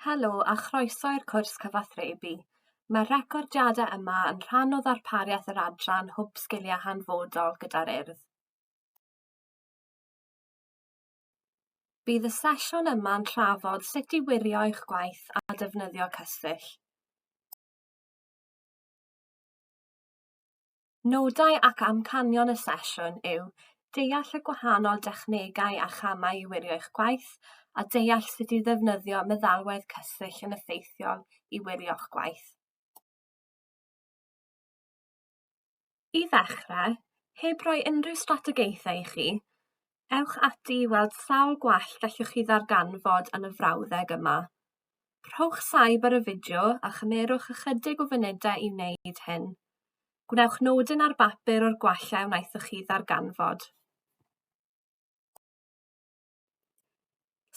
Helo a chroeso i'r cwrs cyfathrebu. Mae'r recordiadau yma yn rhan o ddarpariaeth yr adran Hwb Sgiliau Hanfodol gyda'r Urdd. Bydd y sesiwn yma'n trafod sut i wirio eich gwaith a defnyddio Cysill. Nodau ac amcanion y sesiwn yw deall y gwahanol dechnegau a chamau i wirio eich gwaith a deall sut i ddefnyddio meddalwedd Cysill yn effeithiol i wirio'ch gwaith. I ddechrau, heb roi unrhyw strategaethau i chi, ewch ati i weld sawl gwall gallwch chi ddarganfod yn y frawddeg yma. Rhowch saib ar y fideo a chymerwch ychydig o funudau i wneud hyn. Gwnewch nodyn ar bapur o'r gwallau wnaethoch chi ddarganfod.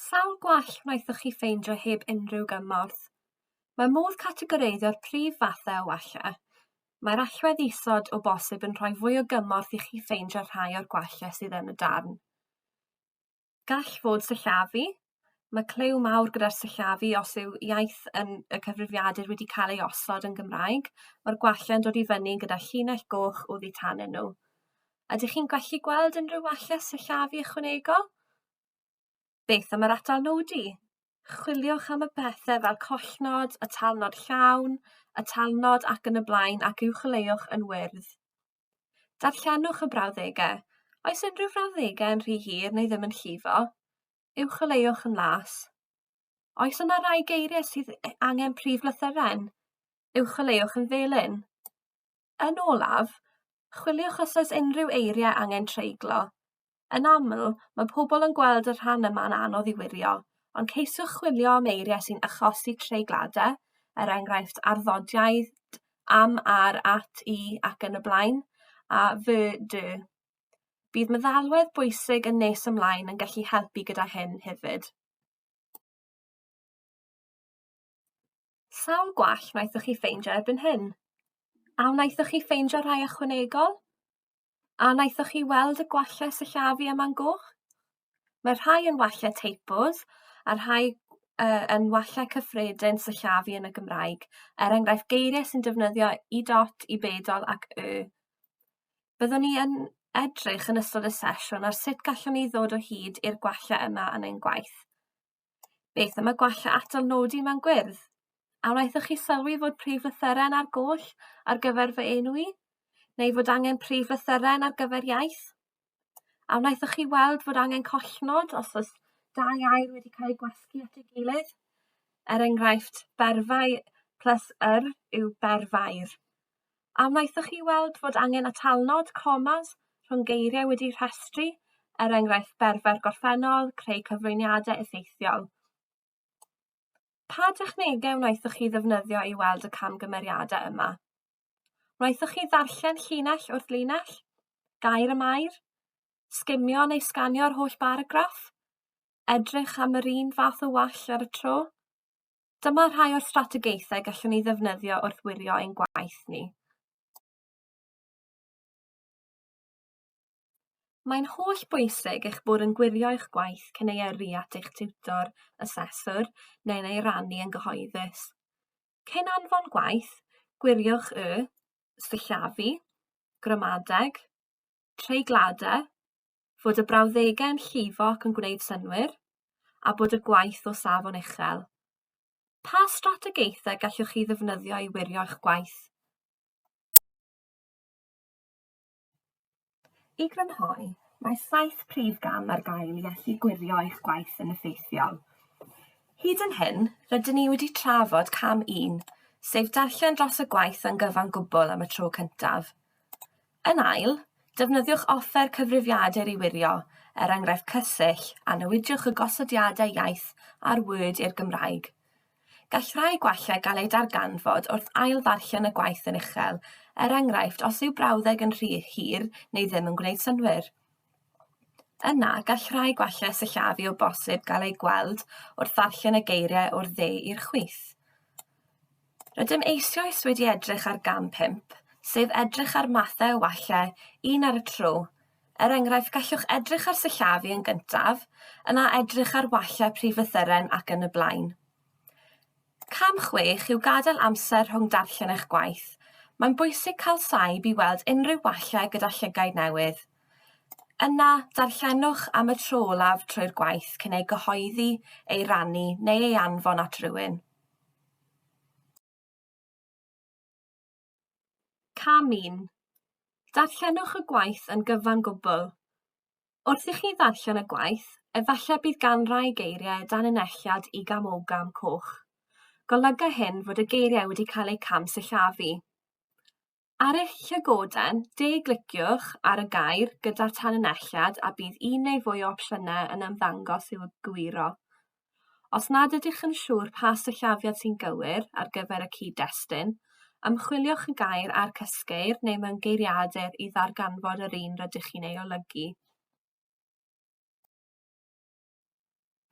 Sawl gwall wnaethoch chi ffeindio heb unrhyw gymorth? Mae modd categoreiddio'r prif fathau o wallau. Mae'r allwedd isod o bosib yn rhoi fwy o gymorth i chi ffeindio rhai o'r gwallau sydd yn y darn. Gall fod sillafu. Mae cliw mawr gyda'r sillafu os yw iaith yn y cyfrifiadur wedi cael ei osod yn Gymraeg. Mae'r gwallau yn dod i fyny gyda llinell goch oddi tanyn nhw. Ydych chi'n gallu gweld unrhyw wallau sillafu ychwanegol? Beth am yr atal nodi? Chwiliwch am y pethau fel collnod, atalnod llawn, atalnod ac yn y blaen ac uwcholeuwch yn wyrdd. Darllenwch y brawddegau. Oes unrhyw frawddegau yn rhy hir neu ddim yn llifo? Uwcholeuwch yn las. Oes yna rai geiriau sydd angen prif lythyren? Uwcholeuwch yn felyn. Yn olaf, chwiliwch os oes unrhyw eiriau angen treiglo. Yn aml, mae pobl yn gweld y rhan yma'n anodd i wirio, ond ceisiwch chwilio am eiriau sy'n achosi treigladau, er enghraifft arddodiaid, am, ar, at, i ac yn y blaen, a fy, dy. Bydd meddalwedd bwysig yn nes ymlaen yn gallu helpu gyda hyn hefyd. Sawl gwall wnaethoch chi ffeindio erbyn hyn? A wnaethoch chi ffeindio rhai ychwanegol? A wnaethoch chi weld y gwallau sillafu yma'n goch? Mae rhai yn wallau teipos a rhai uh, yn wallau cyffredin sillafu yn y Gymraeg, er enghraifft geiriau sy'n defnyddio i dot, i bedol ac y. Byddwn ni yn edrych yn ystod y sesiwn ar sut gallwn ni ddod o hyd i'r gwallau yma yn ein gwaith. Beth am y gwallau atal nodi mewn gwyrdd? A wnaethoch chi sylwi fod prif lythyren ar goll ar gyfer fy enw i? Neu fod angen prif lythyren ar gyfer iaith? A wnaethoch chi weld fod angen collnod os oes dau air wedi cael eu gwasgu at ei gilydd? Er enghraifft, berfau plus yr yw berfair. A wnaethoch chi weld fod angen atalnod, comas, rhwng geiriau wedi'u rhestru, er enghraifft berfau'r gorffennol, creu cyflwyniadau effeithiol? Pa dechnegau wnaethoch chi ddefnyddio i weld y camgymeriadau yma? Wnaethoch chi ddarllen llinell wrth linell? Gair am air? Sgimio neu sganio'r holl baragraff? Edrych am yr un fath o wall ar y tro? Dyma rhai o'r strategaethau gallwn ni ddefnyddio wrth wirio ein gwaith ni. Mae'n holl bwysig eich bod yn gwirio eich gwaith cyn ei yrru at eich tiwtor, aseswr neu'n ei rannu yn gyhoeddus. Cyn anfon gwaith, gwiriwch y sillafu, gramadeg, treigladau, fod y brawddegau'n llifo ac yn gwneud synnwyr, a bod y gwaith o safon uchel. Pa strategaethau gallwch chi ddefnyddio i wirio eich gwaith? I grynhoi, mae saith prif gam ar gael i allu gwirio eich gwaith yn effeithiol. Hyd yn hyn, rydyn ni wedi trafod cam un, sef darllen dros y gwaith yn gyfan gwbl am y tro cyntaf. Yn ail, defnyddiwch offer cyfrifiadur i wirio, er enghraifft Cysill, a newidiwch y gosodiadau iaith ar Word i'r Gymraeg. Gall rhai gwallau gael eu darganfod wrth ail-ddarllen y gwaith yn uchel, er enghraifft os yw brawddeg yn rhy hir neu ddim yn gwneud synnwyr. Yna, gall rhai gwallau sillafu o bosib gael eu gweld wrth ddarllen y geiriau o'r dde i'r chwith. Rydym eisoes wedi edrych ar gam 5, sef edrych ar mathau o wallau, un ar y tro. Er enghraifft, gallwch edrych ar sillafu yn gyntaf, yna edrych ar wallau prif lythyren ac yn y blaen. Cam 6 yw gadael amser rhwng darllen eich gwaith. Mae'n bwysig cael saib i weld unrhyw wallau gyda llygaid newydd. Yna, darllenwch am y tro olaf trwy'r gwaith cyn ei gyhoeddi, ei rannu neu ei anfon at rywun. Cam 1. Darllenwch y gwaith yn gyfan gwbl. Wrth i chi ddarllen y gwaith, efallai bydd gan rai geiriau danlinelliad igam-ogam coch. Golyga hyn fod y geiriau wedi cael eu camsillafu. Ar eich llygoden, de-gliciwch ar y gair gyda'r tanlinelliad a bydd un neu fwy o opsiynau yn ymddangos i'w gywiro. Os nad ydych yn siŵr pa sillafiad sy'n gywir ar gyfer y cyd-destun, ymchwiliwch y gair a'r cysgeir neu mewn geiriadur i ddarganfod yr un rydych chi'n ei olygu.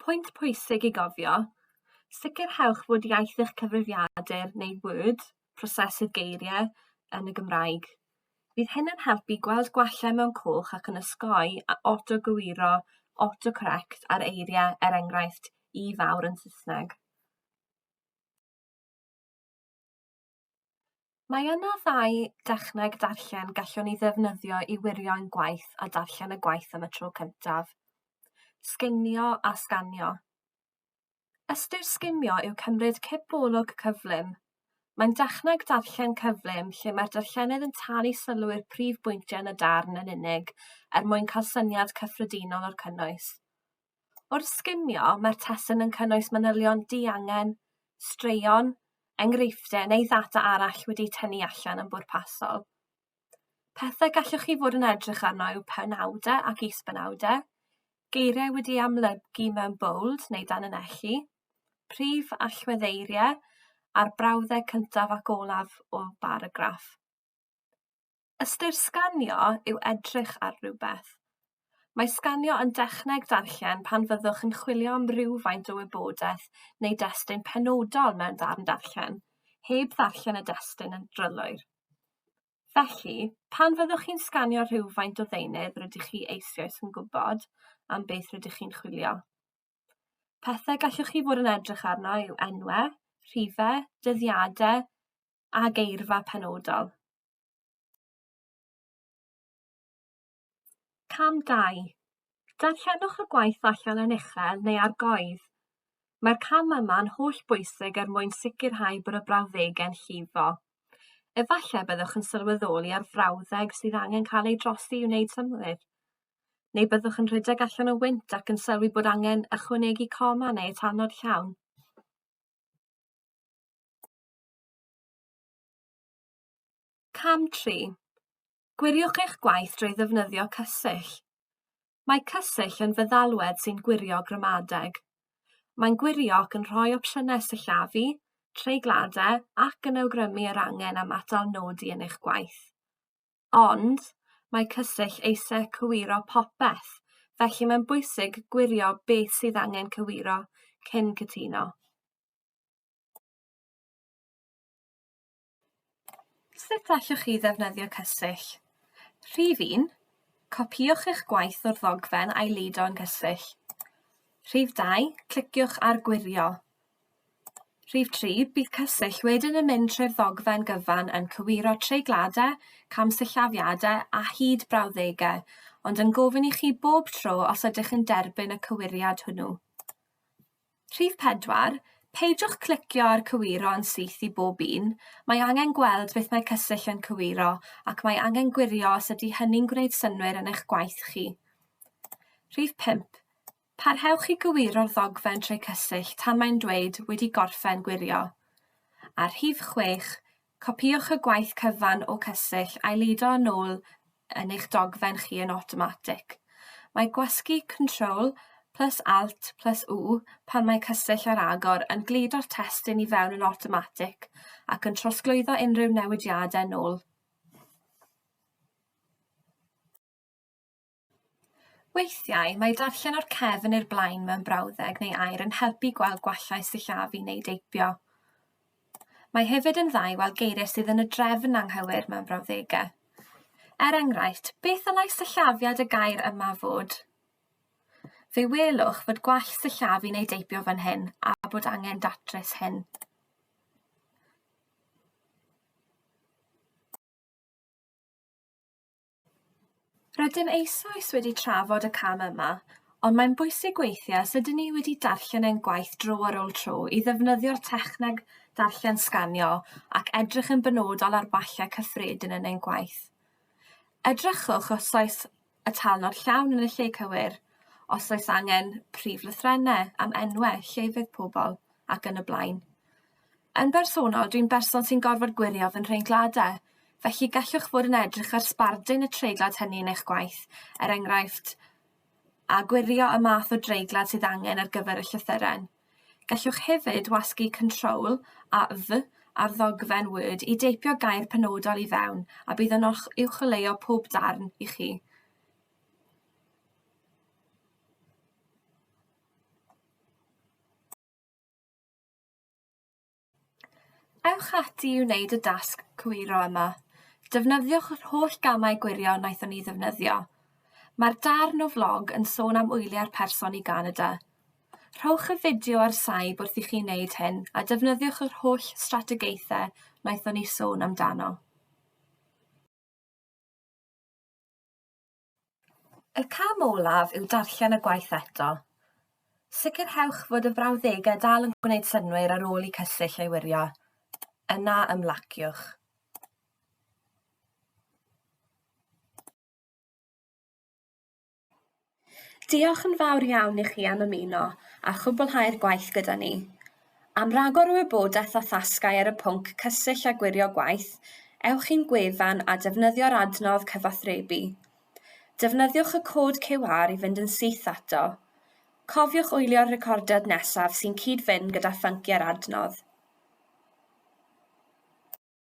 Pwynt pwysig i gofio, sicrhewch fod iaith eich cyfrifiadur neu Word, prosesydd geiriau, yn y Gymraeg. Bydd hyn yn helpu gweld gwallau mewn coch ac yn osgoi awto-gywiro, autocorrect, ar eiriau, er enghraifft, 'i' fawr yn Saesneg. Mae yna ddau dechneg darllen gallwn ni ddefnyddio i wirio ein gwaith a darllen y gwaith am y tro cyntaf. Sginio a sganio. Ystyr sgimio yw cymryd cipolwg cyflym. Mae'n dechneg darllen cyflym lle mae'r darllenydd yn talu sylw i'r prif bwyntiau yn y darn yn unig er mwyn cael syniad cyffredinol o'r cynnwys. Wrth sgimio, mae'r testun yn cynnwys manylion diangen, straeon, enghreifftiau neu ddata arall wedi'u tynnu allan yn bwrpasol. Pethau gallwch chi fod yn edrych arno yw penawdau ac is-benawdau, geiriau wedi'u amlygu mewn bold neu danlinellu, prif allweddeiriau, a'r brawddeg cyntaf ac olaf o baragraff. Ystyr sganio yw edrych ar rywbeth. Mae sganio yn dechneg darllen pan fyddwch yn chwilio am rywfaint o wybodaeth neu destun penodol mewn darn darllen, heb ddarllen y destun yn drylwyr. Felly, pan fyddwch chi'n sganio rhywfaint o ddeunydd rydych chi eisoes yn gwybod am beth rydych chi'n chwilio. Pethau gallwch chi fod yn edrych arno yw enwau, rhifau, dyddiadau a geirfa penodol. Cam 2. Darllenwch y gwaith allan yn uchel neu ar goedd. Mae'r cam yma'n hollbwysig er mwyn sicrhau bod y brawddegau'n llifo. Efallai byddwch yn sylweddoli ar frawddeg sydd angen cael ei drosi i wneud synnwyr. Neu byddwch yn rhedeg allan o wynt ac yn sylwi bod angen ychwanegu coma neu atanod llawn. Cam 3. Gwiriwch eich gwaith drwy ddefnyddio Cysill. Mae Cysill yn feddalwedd sy'n gwirio gramadeg. Mae'n gwirio ac yn rhoi opsiynau sillafu, treigladau ac yn awgrymu yr angen am atalnodi yn eich gwaith. Ond, mae Cysill eisiau cywiro popeth, felly mae'n bwysig gwirio beth sydd angen cywiro cyn cytuno. Sut allwch chi ddefnyddio Cysill? Rhif 1. Copïwch eich gwaith o'r ddogfen a'i ludo yn Cysill. Rhif 2. Cliciwch ar Gwirio. Rhif 3. Bydd Cysill wedyn yn mynd trwy'r ddogfen gyfan yn cywiro treigladau, camsillafiadau a hyd brawddegau, ond yn gofyn i chi bob tro os ydych yn derbyn y cywiriad hwnnw. Rhif 4, Peidiwch clicio ar 'Cywiro' yn syth i bob un, mae angen gweld beth mae Cysill yn cywiro ac mae angen gwirio os ydy hynny'n gwneud synnwyr yn eich gwaith chi. Rhif 5, Parhewch i gywiro'r ddogfen trwy Cysill tan mae'n dweud 'Wedi gorffen gwirio'. A rhif 6, Copïwch y gwaith cyfan o Cysill a'i ludo yn ôl yn eich dogfen chi yn awtomatig. Mae gwasgu Control plus Alt plus U pan mae Cysill ar agor yn gludo'r testun i fewn yn awtomatig ac yn trosglwyddo unrhyw newidiadau nôl. Weithiau, mae darllen o'r cefn i'r blaen mewn brawddeg neu air yn helpu gweld gwallau sillafu neu deipio. Mae hefyd yn dda i weld geiriau sydd yn y drefn anghywir mewn brawddegau. Er enghraifft, beth ddylai sillafiad y gair yma fod? Fe welwch fod gwall sillafu neu deipio fan hyn a bod angen datrys hyn. Rydym eisoes wedi trafod y cam yma, ond mae'n bwysig weithiau os ydyn ni wedi darllen ein gwaith dro ar ôl tro i ddefnyddio'r techneg darllen sganio ac edrych yn benodol ar wallau cyffredin yn ein gwaith. Edrychwch os oes y talnod llawn yn y lle cywir, os oes angen prif lythrennau am enwau, llefydd pobl ac yn y blaen. Yn bersonol, dwi'n berson sy'n gorfod gwirio fy nhreigladau, felly gallwch fod yn edrych ar sbardun y treiglad hynny yn eich gwaith, er enghraifft, a gwirio y math o dreiglad sydd angen ar gyfer y llythyren. Gallwch hefyd wasgu Control a V ar ddogfen Word i deipio gair penodol i fewn a bydd yn uwcholeuo pob darn i chi. Ewch ati i wneud y dasg cywiro yma. Defnyddiwch yr holl gamau gwirio wnaethon ni ddefnyddio. Mae'r darn o flog yn sôn am wyliau'r person i Ganada. Rhowch y fideo ar saib wrth i chi wneud hyn a defnyddiwch yr holl strategaethau wnaethon ni sôn amdano. Y cam olaf yw darllen y gwaith eto. Sicrhewch fod y brawddegau dal yn gwneud synnwyr ar ôl i Cysill ei wirio. Yna ymlaciwch. Diolch yn fawr iawn i chi am ymuno a chwblhau'r gwaith gyda ni. Am ragor o wybodaeth a thasgau ar y pwnc Cysill a Gwirio Gwaith, ewch i'n gwefan a defnyddio'r adnodd cyfathrebu. Defnyddiwch y cod QR i fynd yn syth ato. Cofiwch wylio'r recordiad nesaf sy'n cyd-fynd gyda phynciau'r adnodd.